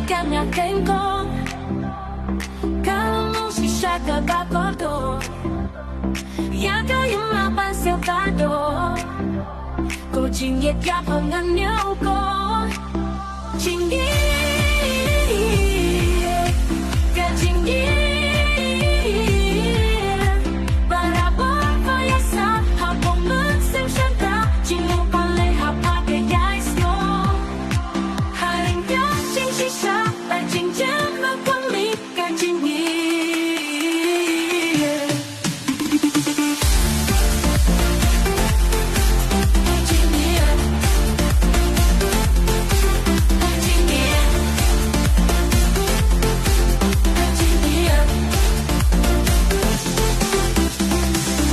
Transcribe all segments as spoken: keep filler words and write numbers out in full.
Ka nga kren ko, ka long shisha kaba kordor ïa ka ïing la ban siew kordor. Ko jingïeit ka pyngan ïa u ko. Jingïeit, ka jingïeit barabor ko ïa sah ha pong mynsiem sha ka jingmut ban leh ha pha ka ïaisngew. Ha ryngkat jingshisha bad jingjemnud kong mih ka jingïeit.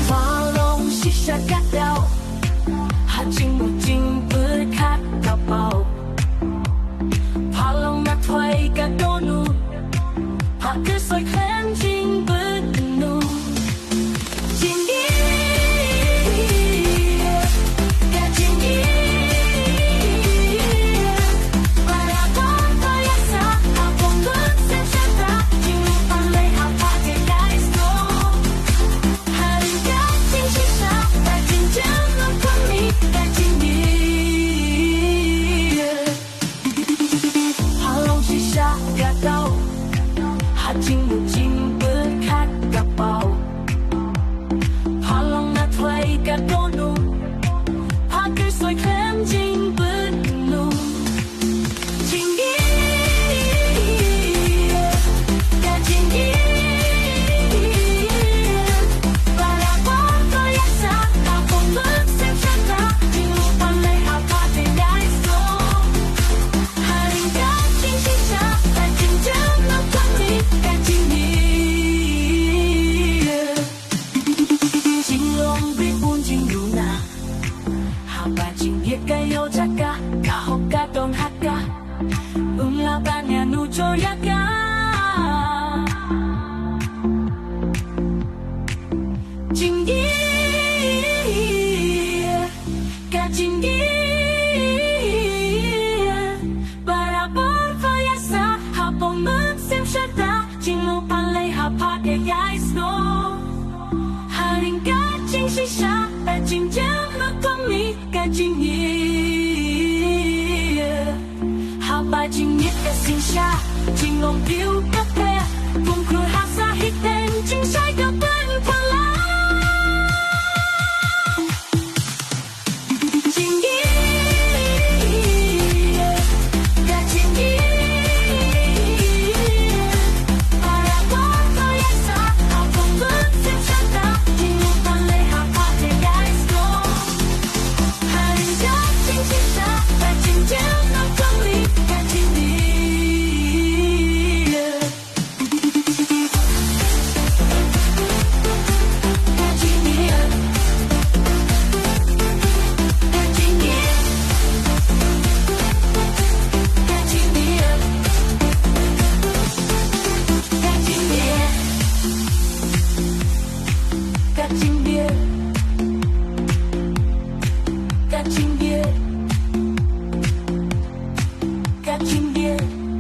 Pha long shisha ka daw ha jingmut jingpyrkhat ka paw. Pha long na thwei ka dohnud, pha kyrsoh khlem jingbynnud. Jingïeit, ka jingïeit barabor ko ïa sah ha pong mynsiem sha ka jingmut ban leh ha pha ka ïaisngew. Ha ryngkat jingshisha bad jingjemnud kong mih ka jingïeit. Ha long shisha ka daw ha jingmut jingpyrkhat ka paw. Pha long na thwei ka dohnud, pha kyrsoh khlem jingbynnud. Jingïeit, ka jingïeit barabor ko ïa sah ha pong mynsiem sha ka jingmut ban leh ha pha ka ïaisngew. Ha ryngkat jingshisha bad jingjemnud kong mih ka jingïeit. Jinglong beit bun jingduna haba jingïeit ka ïoh jaka, ka hok ka don ha ka. Um lah ban ïanujor ïa ka. Jingïeit, ka jingïeit barabor ko ïa sah ha pong mynsiem sha ka jingmut ban leh ha pha ka ïaisngew. Ha ryngkat jingshisha bad jingjemnud kong mih ka jingïeit. Haba jingïeit ka sngewsih, jinglong briew ka pher, kum khlur ha sahit ten jingshai.